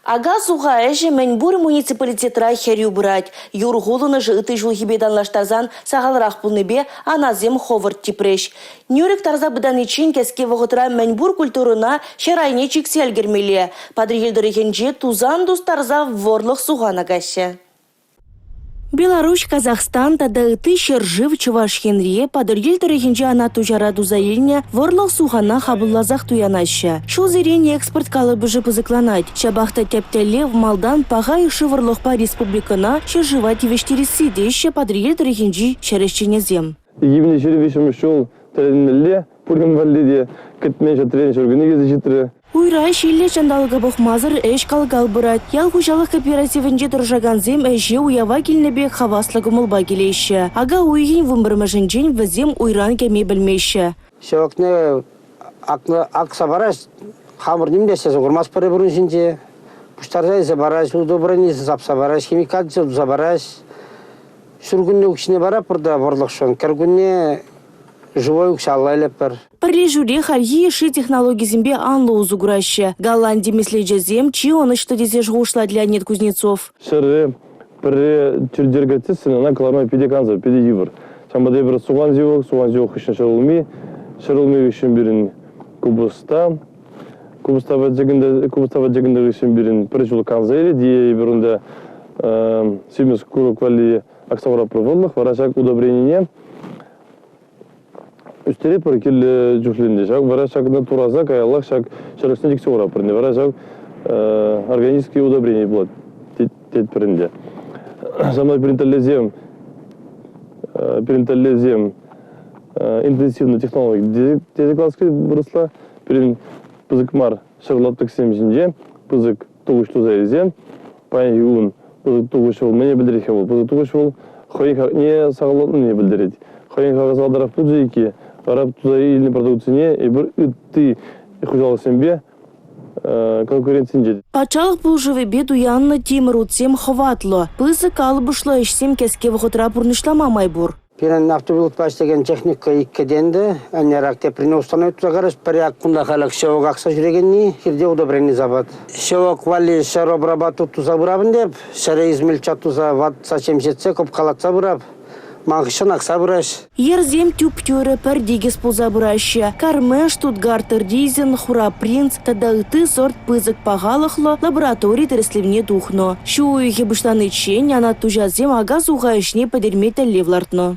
Ака-суха ӗҫӗ мӗн пур муниципалитетра хӗрӳ пырать. Юр хулӑнӑшӗ ытти ҫулхипе танлаштарсан сахалрах пулнипе анасем хӑвӑрт типрӗҫ. Нӳрӗк тарса пытаниччен кӗске вӑхӑтра мӗн пур культурӑна ҫӗр айне чиксе ӗлкӗрмелле. Патӑрьел тӑрӑхӗнче тусан тустарса вӑрлӑх сухан акаҫҫӗ. Беларуҫ, Казахстан тата ытти ҫӗршыв Чӑваш Енре, Патӑрьел тӑрӑхӗнчи Анат Туҫара туса илнӗ вӑрлӑх сухана хапӑлласах туянаҫҫӗ. Ҫулсерен экспорт калӑпӑшӗ пысӑкланать. Ҫапах та тӗп тӗллев малтан паха йышши вӑрлӑхпа республикӑна, ҫӗршыва тивӗҫтересси теҫҫӗ Патӑрьел тӑрӑхӗнчи ҫӗр ӗҫченӗсем. 2023 ҫул тӗлӗнмелле пурин валли те кӗтмен ҫӗртрен ҫуркунне килсе ҫитрӗ. Уйра ҫиллӗ ҫанталӑка пӑхмасӑр ӗҫ кал-кал пырать. Ял хуҫалӑх кооперативӗнче тӑрӑшакансем ӗҫе уява килнӗ пек хаваслӑ кӑмӑлпа килеҫҫӗ. Ака уйӑхӗн 11-мӗшӗнчен вӗсем уйран кӗме пӗлмеҫҫӗ. Ҫӑвӑкне акса параҫ, хамӑр ним те ӗҫлесе курмастпӑр эпир ун ҫинче. Пуҫтарса илсе параҫ, удобренисем сапса параҫ, химикатсем туса параҫ. Ҫуркунне укҫине паратпӑр та вӑрлӑхшӑн, кӗркунне живой укҫалла илетпӗр. Пӗрлешӳре хальхи йышши технологисемпе анлӑ усӑ кураҫҫӗ. Голланди меслечӗсем чи ӑнӑҫлӑ тесе шухӑшлать Леонид Кузнецов. Ҫӗре пӗрре тӳртер кӗртсессӗн ӑна кӑларма питӗ кансӗр, питӗ йывӑр. Ҫавӑнпа та эпир сухан ҫывӑх, сухан ҫывӑх хыҫҫӑн ҫӗрулми, ҫӗрулми хыҫҫӑн пирӗн купӑста, купӑстапа чӗкӗнтӗр, купӑстапа чӗкӗнтӗр хыҫҫӑн пирӗн пӗр ҫул канса илет е эпир унта симӗс курӑк валли акса хуратпӑр вӑрлӑх, вара ҫак удобренине Ӳстеретпӗр кирлӗ чухлӗ ӗнтӗ ҫак. Вара ҫакна тураса каяллах ҫак ҫӗрӗшне чиксе хуратпӑр ӗнтӗ. Вара ҫак органический удобрени пулать тетпӗр ӗнтӗ. Ҫавна пирӗн тӗллевсем пирӗн тӗллевсем интенсивный технологи тесе калас килет вырӑсла. Пирӗн пысӑк мар ҫӗр лаптӑксем ҫинче пысӑк тухӑҫ туса илсе паянхи кун пысӑк тухӑҫ вӑл мӗне пӗлтерет-ха вӑл? Пысӑк тухӑҫ вӑл хӑй хакне сахаллатнине пӗлтерет. Хӑйӗн хакӗ сахалтарах пулчӗ икки, вара туса илнӗ продукцине эпир ытти хуҫалӑхсемпе конкуренцинче. Патшалӑх пулӑшӑвӗпе туяннӑ тимӗр утсем хӑватлӑ, пысӑк калӑпӑшлӑ ӗҫсем кӗске вӑхӑтра пурнӑҫлама май пур. Пирӗн автопилотпа ӗҫлекен техника иккӗ ӗнтӗ. Ӗнер ак теприне установить туса карӗҫ. Пӗр ак кунта халӗ ҫевок акса ҫӳрекенни хирте удобрени сапать. Ҫевок валли ҫӗр обрабатывать туса пырап ӗнтӗ. Ҫӗре измельчать туса ватса ҫемҫетсе кӑпкалатса пырап. Ман хыҫҫӑн акса пыраҫ. Йӗрсем тӳп-тӳрӗ, пӗр тикӗс пулса пыраҫҫӗ. Кармен, Штутгартер Ризен, Хура принц тата ытти сорт пысӑк пахалӑхлӑ лаборатори тӗрӗслевне тухнӑ. Ҫу уйӑхӗ пуҫланиччен Анат Туҫасем ака-суха ӗҫне пӗтерме тӗллев лартнӑ.